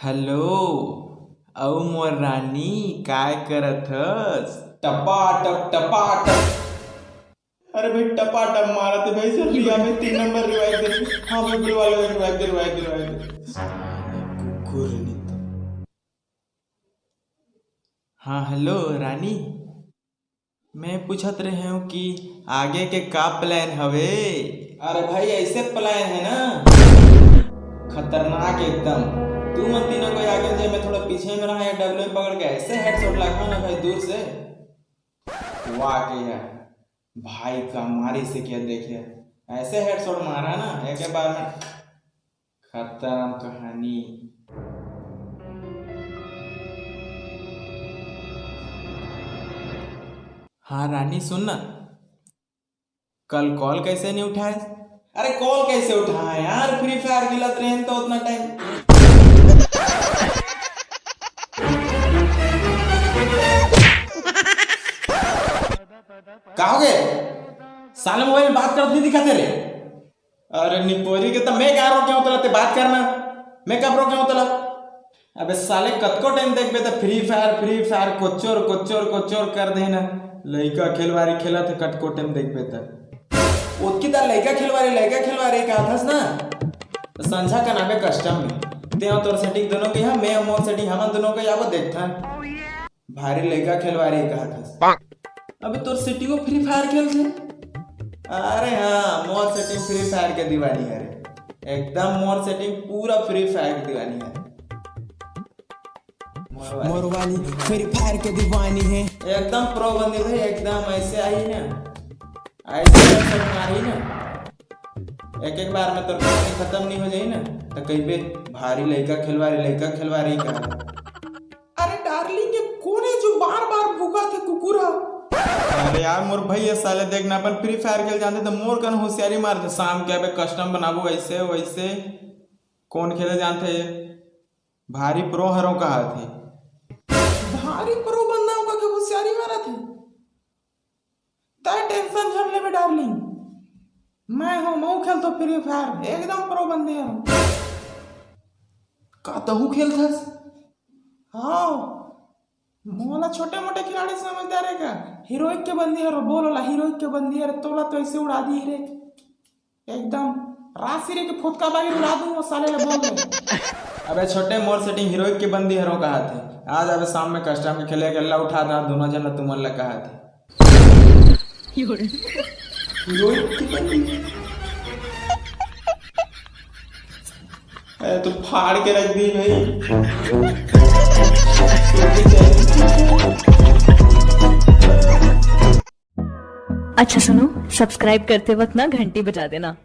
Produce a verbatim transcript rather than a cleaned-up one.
Hello, अउ मोर रानी, काय करत हस? टपा टप, टपा टप। अरे भाई, टपा टप मारत हे भाई, जल्दी आ भाई, तीन नंबर revive दे। हाँ भाई, बुलवा लो, revive दे, revive दे, revive दे। साला कुकुर नहीं तो। हाँ, हेलो रानी, मैं पूछत रहे हूँ कि आगे के का plan हवे? अरे भाई, ऐसे plan है ना, खतरनाक एकदम। तू मन तीनों कोई आगे जे, मैं थोड़ा पीछे में रहा, या डब्ल्यू पकड़ के ऐसे हेडशॉट लगा ना भाई, दूर से। वाह के यार, भाई का मारी से क्या देखे, ऐसे हेडशॉट मारा ना एक बार में। खत्म कहानी। हाँ रानी, सुन ना, कल कॉल कैसे नहीं उठाए? अरे, कॉल कैसे उठाए यार, फ्री फायर खेलत रहे तो उतना टाइम। का हो गए? साले मोबाइल में बात करत नहीं दिखा तेरे? अरे निपोरी के, तो मैं का रोके हों तोला, ते बात करना, मैं कब रोके हों तोला? अबे साले, कतको टाइम देखबे त फ्री फायर, फ्री फायर, कोचोर कोचोर कोचोर कर दे ना। लइका खेलवारी खेलत हे, कतको टाइम देखबे त। ओतकी त लइका खेलवारी, लइका खेलवारी कहत हस ना, त संझा कन आबे कस्टम में। ते अउ तोर सेटिंग दोनों के, हाँ, मैं अउ मोर सेटिंग, हमन दोनों के आबो देखथन। भारी लइका खेलवारी कहत हस। अबे तोर सेटिंगो फ्री फायर खेलथे? अरे हाँ, मोर सेटिंग फ्री फायर के दीवानी है रे। एकदम मोर सेटिंग पूरा फ्री फायर के दीवानी है। मोर वाली। मोर वाली फ्री फायर के दीवानी है। एकदम प्रो बंदी भाई, एकदम ऐसे आही ना, ऐसे हेडशॉट मारही ना, एक एक बार में तोर पानी खत्म नहीं हो जाही ना, तो कहिबे भारी लइका खेलवारी, लइका खेलवारी का। अरे डार्लिंग, ये कोन हे जो बार बार भूकत हे कुकुर ह? अरे यार मोर भाई, ये साले देख ना, अपन फ्री फायर खेल जानते तो मोर कन होशियारी मारते। शाम के अबे कस्टम बनाबो, ऐसे वैसे। कोन खेले जानते? भारी प्रो हरो कहा थे। भारी प्रो बंदा होगा के होशियारी मारा थे। तय टेंशन झन लेबे डार्लिंग, मैं हूँ, मैं खेलतो फ्री फायर, एकदम प्रो बंदे हूँ। का तहू खेलथस? हाँ, मोला छोटे मोटे खिलाड़ी समझदार है का? हीरोइक के बंदी हरो, बोल ओला हीरोइक के बंदी हरो, तोला तो ऐसे उड़ा दी रे। एकदम राशि रे के फुटका बागी उड़ा दूं वो साले ले बोल दे। अबे छोटे, मोर सेटिंग हीरोइक के बंदी हरो कहा थे। आज अबे शाम में कस्टम के खेले, गल्ला उठा दा दोनों जन ला, तुमन ला कहा थे। हीरोइक के बंदी। अरे तो फाड़ के रख दी भाई। अच्छा सुनो, सब्सक्राइब करते वक्त ना घंटी बजा देना।